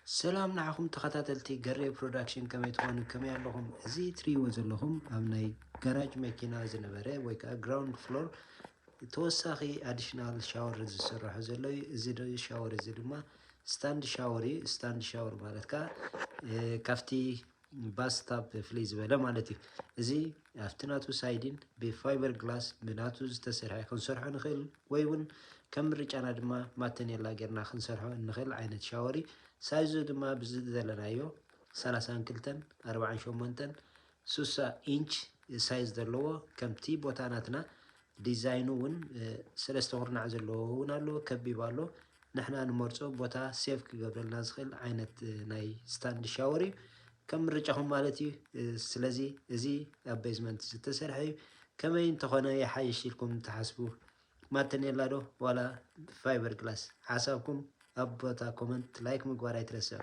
ሰላም ንዓኹም ተኸታተልቲ ገሬ ፕሮዳክሽን፣ ከመይ ትኾኑ? ከመይ ኣለኹም? እዚ ትርእይዎ ዘለኹም ኣብ ናይ ጋራጅ መኪና ዝነበረ ወይ ከዓ ግራውንድ ፍሎር ተወሳኺ ኣዲሽናል ሻወር ዝስርሖ ዘሎ እዩ። እዚ ዶ- ሻወር እዚ ድማ ስታንድ ሻወር እዩ። ስታንድ ሻወር ማለት ከዓ ካብቲ ባስታፕ ፍልይ ዝበለ ማለት እዩ። እዚ ኣብቲ ናቱ ሳይዲን ብፋይበር ግላስ ብናቱ ዝተሰርሐ ክንሰርሖ ንኽእል ወይ እውን ከም ምርጫና ድማ ማተኔላ ጌርና ክንሰርሖ እንኽእል ዓይነት ሻወር እዩ። ሳይዙ ድማ ብዝደለናዮ ሰላሳን ክልተን ኣርባዓን ሸሞንተን ሱሳ ኢንች ሳይዝ ዘለዎ ከምቲ ቦታ ናትና ዲዛይኑ እውን ሰለስተ ኩርናዕ ዘለዎ እውን ኣሎ፣ ከቢብ ኣሎ። ንሕና ንመርፆ ቦታ ሴፍ ክገብረልና ዝኽእል ዓይነት ናይ ስታንድ ሻወር እዩ፣ ከም ምርጫኹም ማለት እዩ። ስለዚ እዚ ኣብ ቤዝመንት ዝተሰርሐ እዩ። ከመይ እንተኾነ ይሓይሽ ኢልኩም ትሓስቡ? ማተኔላ ዶ ዋላ ፋይበር ግላስ? ሓሳብኩም ኣብ ቦታ ኮመንት ላይክ ምግባር ኣይትረስዑ።